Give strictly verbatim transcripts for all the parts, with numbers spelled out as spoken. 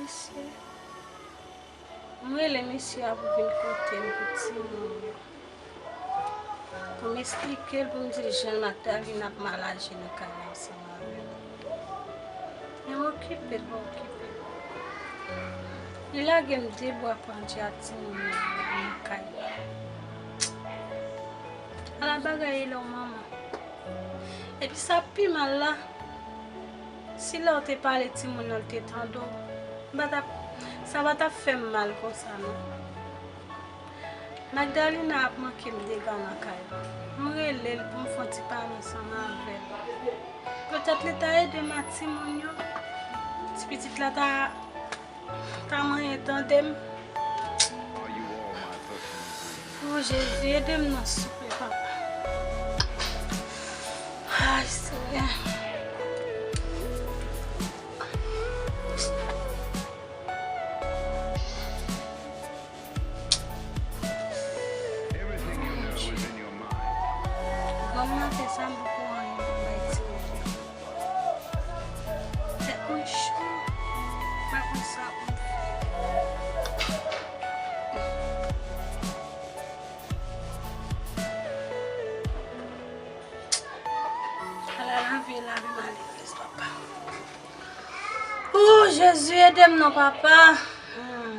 Mesye, m rele mesye a pou vin kote m pou timoun yo. Pou m esplike l, pou m di l jan Magdalena ap mal aji nan kay la ansanm avè l. Men m okipe l, m okipe l. Li lage m de bwa pandye ak timoun yo nan kay la. Ala bagay e lè w manman. Epi sa pi mal la, si lè w te pale timoun nan l te tande w, m pa t ap, sa pa t ap fè m mal konsa non. Magdalena ap manke m dega nan kay la. M rele l pou m fè yon ti pale ansanm avè l. Petèt li ta ede m ak timoun yo. Ti pitit la ta, ta manyen tande m. O Jezi, ede m non, souple, papa. Ay, Senyè. Granm maten sa m poko anyen pou m bay timoun yo. Tèt mwen cho. M pa konn sa pou m fè. Ala lavi, lavi malerèz, papa. O Jezi, ede m non, papa. Hmm.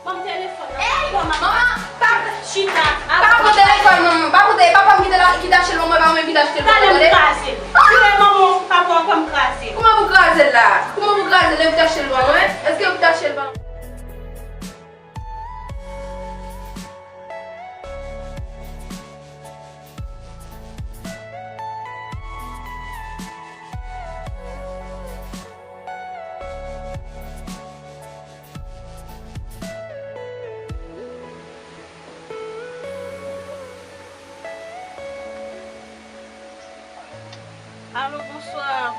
Ban m telefòn nan. Ey, manman, pa chita. Pa pran telefòn, manman. Pa pran telefòn. Papa m ki te la, ki te achte l ban mwen, pa mwen ki te achte l ban mwen, tande? Talè m kraze. Tire manman, papa w pran m kraze. Kouman pou kraze l la? Kouman pou kraze l? Yo ki te achte l ban mwen? Èske yo ki te achte l ban mwen? Alo, bonswa.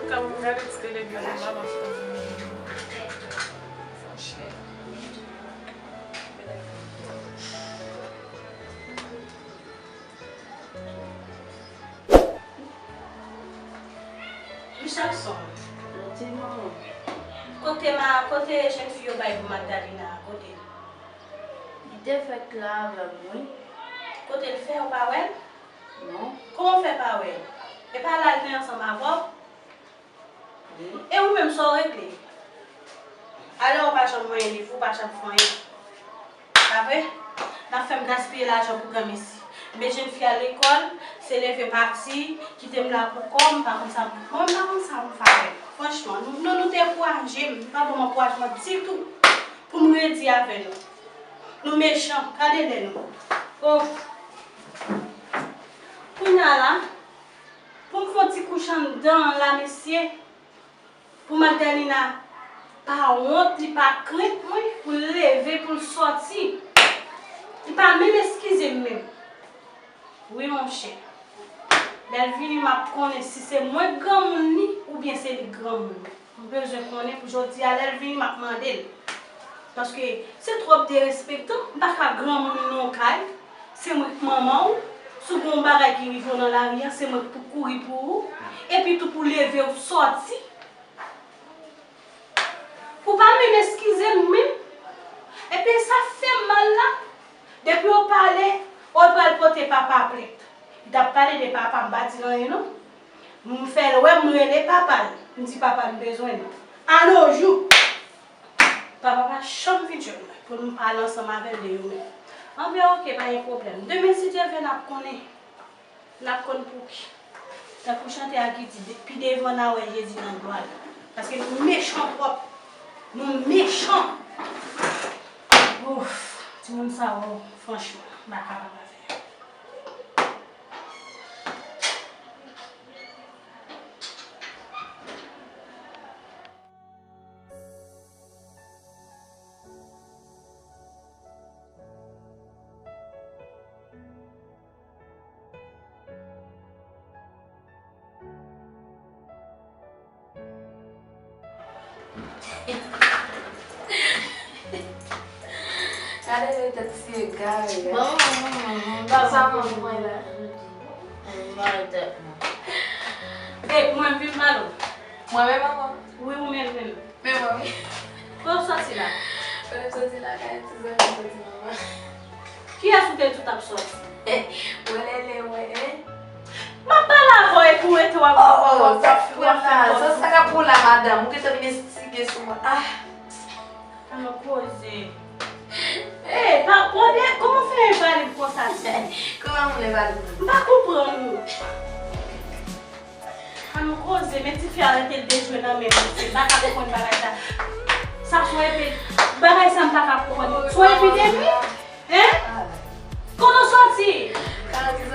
Antouka, mwen gade ti televizyon la, m ap tann. Richardson. Wi, manman. Kote ma, kote jèn fi yo bay pou Magdalena a, kote l? Li te fèk la avè m, wi. Kote l fè, ou pa wè l? Non. Kòman w fè pa wè l? E pa la l te ansanm avè w? Wi. E ou menm, sa w regle? Alè w pa janm manyen liv, ou pa janm fè anyen. Pa vre? N ap fè m gaspiye lajan pou granmesi. Men jèn fi a lekòl, se leve pati, kite m la pou kò m, m pa konn sa m, mwen m pa konn sa m fè avè l. Franchman, nou, nou, nou dekouraje m, nou pa ban m ankourajman ditou pou m redi avè nou. Nou mechan, gade lè nou. Oh! Kounye a la, pou m fè yon ti kouch anndan an la, mesye, pou Magdalena pa wont, li pa krent, wi, pou l leve, pou l sòti. Li pa menm eskize m menm. Wi, monchè. Lè l vini, m ap konnen si se mwen k granmoun li, oubyen se li k granmoun. M bezwen konnen pou jodi a, lè l vini, m ap mande l. Paske se twòp derespektan, m pa ka granmoun nan yon kay. Se mwen k manman w. Si w gen yon bagay ki rive w nan lari a, se mwen k pou kouri pou ou. Epi tou pou leve w sòti. Ou pa menm eskize m menm. Epi sa fè m mal la. Depi w pale, w pral pote papa plent. Li t ap pale de papa, m pa di l anyen non. M fè l wè m rele papa l. M di papa m bezwen l. Anojou, papa pa janm vin jwenn mwen pou m pale ansanm avè l de yo menm. Anben, oke, pa gen pwoblèm. Demen, si Dye vle, n ap konnen. N ap konn pouki. Tankou chantè a ki di, de- pi devan n a wè Jezi nan glwa l. Paske nou mechan twòp. Nou mechan. Ouf, timoun sa yo, franchman, m pa kapab avè yo. Gade de tèt ti egare. Bon, bon, bon, bon, bon, sa bon, bon, bon, la. Mwen mare tèt mwen. E, mwen vin mal ou. Mwen menm ankò. Wi, ou menm menm. Men mwen wi. Kote w soti la? Kote m soti la, kay ti zanmi m soti manman. Kiyès ou te di w t ap sòti? Mwen lele mwen, en? M ap pale avè w epi w rete w ap, oh, oh, w ap, w ap fè kòm. Sa, sa k ap pou la, madanm? Ou gentan vin enstige sou mwen. Ah. An nou koze. Ey, pa, kòman fè envalid konsa, ti? Kòman moun envalid? M pa konprann ou. An nou koze, men tifi a rete l dejwe nan men misye. M pa ka konprann bagay sa. Sa son epi, bagay sa m pa ka konprann. Son epidemi? Hein? Kote w sòti?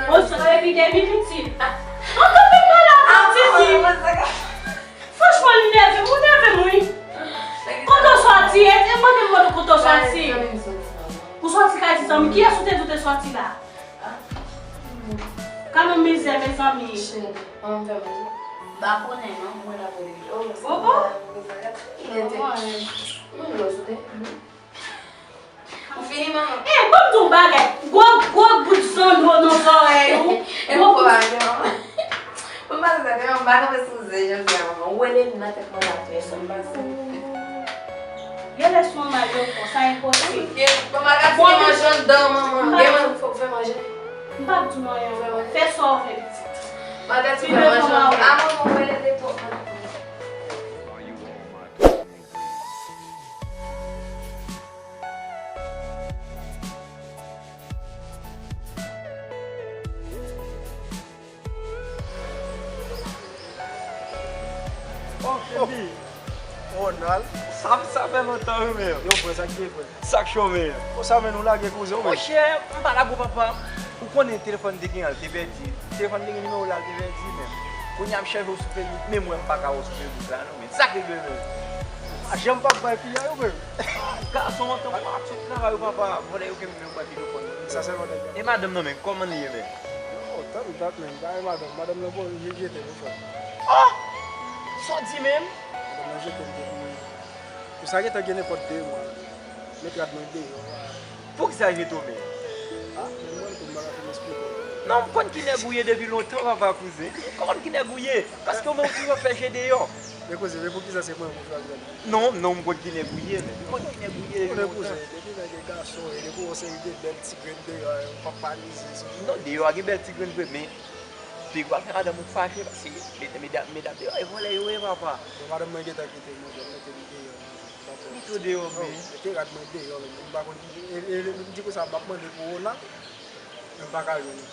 O, son epidemi pitit. An kanpe m pale avè w, tifi. Franchman, li nève m, ou nève m, wi. Kote w sòti? E, e mande m kote w sòti. Ou sòti kay ti zanmi. Kiyès ou te di w te sòti la? Gade yon mizè, mezanmi. Cheri, manman m fè manje. M pa konnen non, mwen la pou li. Oh, oh. Mete. Mwen dlo sou tèt. Ou fini, manman? Eh, ban m di w bagay. Gwo, gwo bout zando nan zòrèy ou. E mwen pa gen manman. Mwen pa gen manman, m pa kanpe sou zen jodi a, manman. Ou rele m nan tèt mwen, m ap fè sa m pase. Gen lè sou mal yo fò, sa enposib. Gen, manman, gad ti manman jòn dan, manman. Gen manman, fòk fè manje. M p ap di w anyen. Fè sa w vle, pitit. Manman, gad ti manman jòn dan. A, manman, ou rele depo. Oh, oh. Ronald. Sa, sa fè lontan, wi, men. Yo, frè, sa k ye, frè? Sa k cho, men? Konsa, men, nou lage kouzen, men. Monchè, m pa la pou papa. Ou konnen telefòn te gen an, l te pèdi. Telefòn te gen nimewo l la, l te pèdi, men. Kounye a m chèche w sou Facebook, men mwen m pa ka wè w sou Facebook la, non, men. Sa k regle, men? Pa janm p ap bay fi a, yo, men. Gason an tankou ak sot travay ou papa, vòlè yo kenbe yo pran telefòn. Sa se vòlè. E madanm nan men, kòman li ye men? Oh, tann dat men, pa e madanm, madanm nan bon, li jete nou fò. Oh! Sa w di menm? Madanm nan jete m depi pou sa gentan gen nenpòt de mwa. Met rad mwen deyò. Poukisa l jete w men? Ah, men mwen tou m pa ka fin esplike w. Non, m konn ki nèg ou ye depi lontan papa kouzen. M konn ki nèg ou ye. Paske w menm ou toujou ap fè je deyò. Men kouzen, men poukisa se mwen pou chwazi? Non, non, m konn ki nèg ou ye, men. M konn ki nèg ou ye. Konnen kouzen, depi nèg e gason, e depi w yon seri de bèl ti grenn deyò, w p ap palize sou. Non, deyò a gen bèl ti grenn vre, men piga w al fè madanm ou fache, paske medam, medam, medam deyò e vòlè yo ye, papa. Bon, madanm mwen gentan kite m, mwen mete m deyò. Kite w deyò, men. Mete rad mwen deyò, men. M pa konn ki, e, e, e, m di konsa, m ap mande pou Ronald, men m pa ka jwenn li.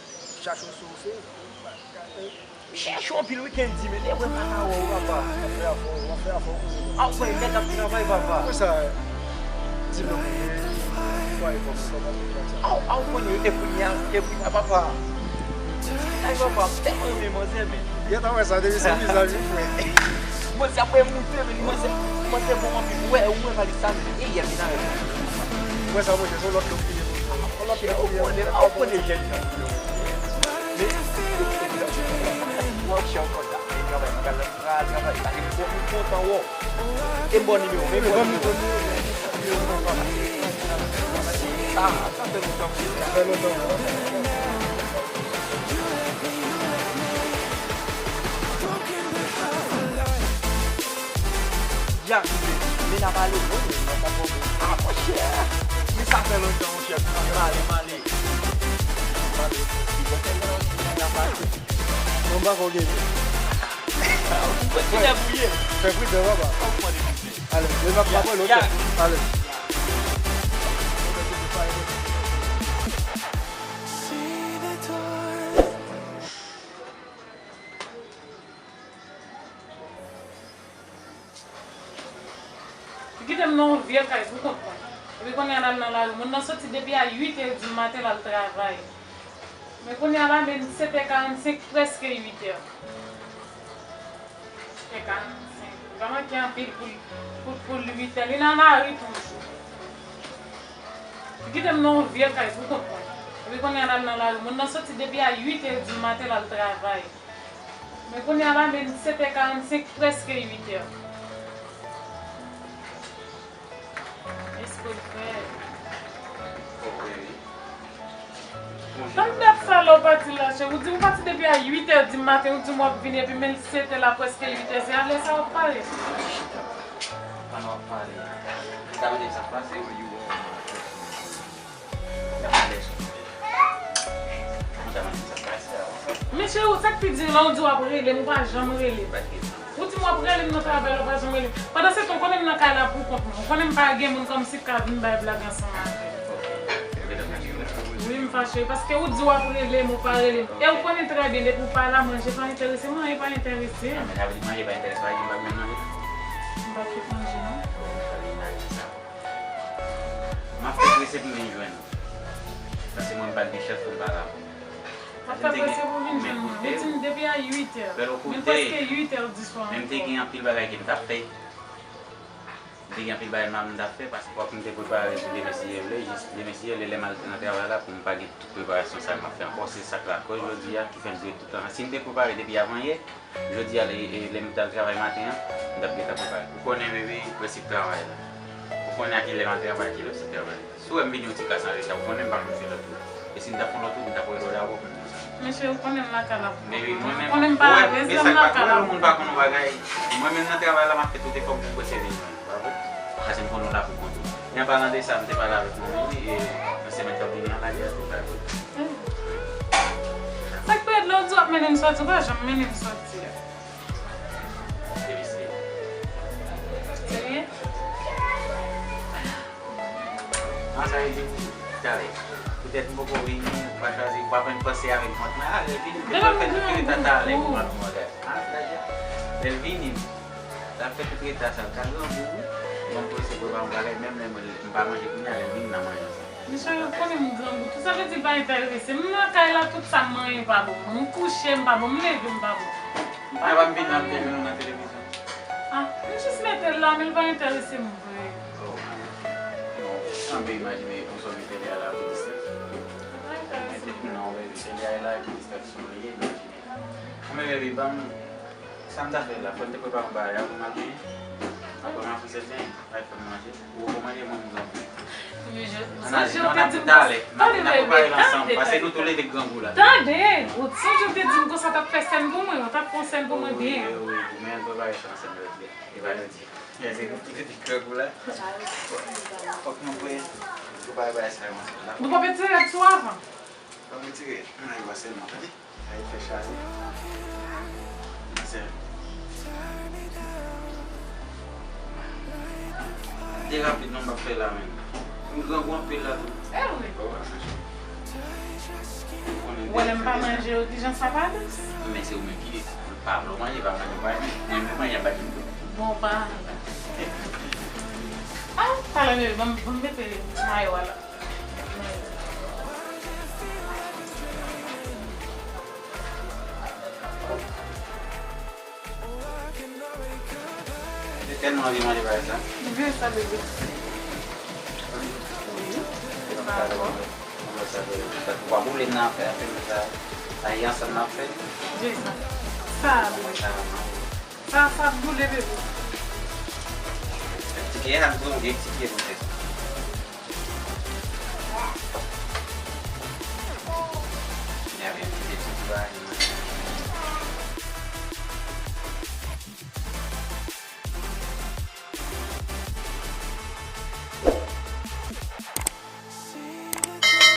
Chache w sou Facebook, m pa ka, e, M chèche w anpil wi Kendy, men lè mwen pa ka wè w papa. W ap fè afè w, w ap fè afè w kouzen. A w kwè nèg ap travay papa. Kòman sa? Di non. Kwa e kòman, kòman pou fè sa? A w, a w konnen e kounye a, e kounye a papa. Ay papa, m tèlman renmen manzè men. Gentan wè sa depi se vizaj li frè. Manzè ap remoute men li manzè, manzè bon anpil. Ou wè, ou wè valis sa men. E yè vin avè l. Ou wè sa monchè, se yon lòt lòt ki gen pou fè. Yon lòt lòt ki gen. A w konnen, a w konnen jèn jan. Men, mwen chè w kontan. E travay, travay, travay, travay. Sa gen bon moun kontan wè w. E m ba w nimewo, men m ba w nimewo. Ah, sa fè lontan. Sa fè lontan. Ya, men n ap ale, wi, men n ap ale. Ah, monchè, men sa fè lontan, monchè, m ale, m ale. Mwen pa konn gen. Ou konn ki nèg ou ye. Fè pridan, papa. Ale, men m ap, m ap wè lòt. Ale. Kite m nan yon vye kay pou kont mwen. Epi kounye a l al nan lari. Moun nan soti depi a uit è di maten l al travay. Men kounye a la, men sèt è karannsenk, prèske uit è. Sèt è karannsenk. Li pa manke anpil pou, pou, pou uit è. Li nan lari toujou. Kite m nan yon vye kay pou kont mwen. Epi kounye a l al nan lari. Moun nan soti depi a uit è di maten l al travay. Men kounye a la, men sèt è karannsenk, prèske uit è. Tann dat sa la w pati la, cheri. Ou di m pati depi a uit è di maten, ou di m w ap vini, epi men l sèt è la, prèske uit è, se a lè sa w ap pale. Chita. Pandan w ap pale. Ou ta mande m sa k pase? Ou ta mande m sa k pase? Ou ta mande m sa k pase avan sa? Men cheri, sa k pi di, lè w di w ap rele m, ou pa janm rele m. Ou di m w ap rele m nan travay la, ou pa janm rele m. Pandan se tan, ou konnen m nan kay la pou kont mwen. Ou konnen m pa gen moun kòmsi k ka vin bay blag ansanm avè m. Wi, m fache, paske ou di w ap rele m, ou pa rele m. E ou konnen trè byen, depi ou pa la, manje pa enterese mwen, anyen pa enterese m. M pa tout manje, non. M ap fè prese pou m vin jwenn ou. Paske mwen m pa t gen chans pou m pa la. W ap fè prese pou vin jwenn mwen. Ou di m depi a uit è. Men prèske uit è di swa ankò. Men m te gen anpil bagay ke m t ap fè. M te gen anpil bagay m t ap fè, paske fòk m te prepare pou demen si Dye vle, jis demen si Dye vle, lè m al nan travay la, pou m pa gen tout preparasyon sa m ap fè ankò. Se sa k lakòz jodi a ki fè m di tout tan. Si m te prepare depi avanyè, jodi a, lè, lè m t al travay maten an, m t ap gentan prepare. Ou konnen, bebe, prensip travay la. Ou konnen a kilè m al travay, kilè m sot travay. Si w wè m vini yon ti ka san reta, ou konnen m pa konn fè lòt wout. E si m t ap fè yon lòt wout, m t ap rele w dabò pou m di w sa. Mesye, ou konnen m lakay la pou kont mwen. Ou konnen m pa alèz lè m lakay la pou kont mwen. Ou wè, men sa k pa vre, moun pa konn yon bagay. Mwen menm nan travay la, m ap fè tout efò pou m prese vin jwenn ou, pa vre? Paske m konnen w la pou kont ou. E an palan de sa, m te pale avèk manman w, wi, e nan semèn k ap vini an, l a di a te pral. Sa k pi rèd, lè w di w ap mennen m sòti, ou pa janm mennen m sòti a. Serye? An, sa vle di, talè. Poutèt m poko vini, ou pa chwazi, ou pa konn panse avèk mwen. Men ale, vini, m te pral fè tout reta talè pou m al pou bagay. An, sa vle di, lè l vini, l ap fè tout reta sa, l ka grangou, wi. Bon, pou se pou l pa yon bagay, menm lè mwen, m pa manje kounye a, lè l vini, n a manje ansanm. Mesye, ou konnen m grangou tou. Sa vle di l pa enterese m. M nan kay la, tout sa m manyen pa bon. M kouche, m pa bon. M leve, m pa bon. Nan pa m vin nan televizyon, nan televizyon. Ah, m jis mete l la, men l pa enterese m vre. Oh, non, sanble imajine konsa w mete li a la pou distrè. Li pa enterese m. Non, baby, se li a la pou distraksyon li ye, imajine. Bon, men baby, ban m, sa m ta fè la, fò n te prepare yon bagay avan m al benyen. Apre m ap fè sèten, al fè m manje. Ou poko manje, mwen m grangou. Wi, je, sonje w te di m konsa. Tande, baby, tande, tande. Paske nou tou leve grangou la. Tande, ou sonje w te di m konsa w t ap fè sèn pou mwen, w t ap fè yon sèn pou mwen byen. Wi, wi, wi, men an prepare sa ansanm jodi a. E pa jodi. Jezi, nou tou leve grangou la. Fòk nou voye, nou prepare bagay sa yo ansanm, dakò? Nou pa retire rad sou avan. Ban m retire nan yo a sèlman, tande? Ay, fè chale. Sè. De rapid non m ap fè la menm. M grangou anpil la tou. E wi. Ou wè lè m pa manje yo, kijan sa pale? Men se ou menm ki pa vle w manje, pa manje, pa manje. Mwen menm manje, m pa di m tou. Bon, pa. Ah, talè, ban m, ban m mete mayo a la. Mwen tèlman anvi manje bagay sa. Mwen vle sa, bebe. Wi. Dakò. Mwen vle sa, bebe. Ou pa boule nan afè, afè sa. Sa e ansanm n ap fè. Vle sa. Sa, bebe. Sa, sa ap boule, bebe. Ti pye a ap boule, ti pye pou fè.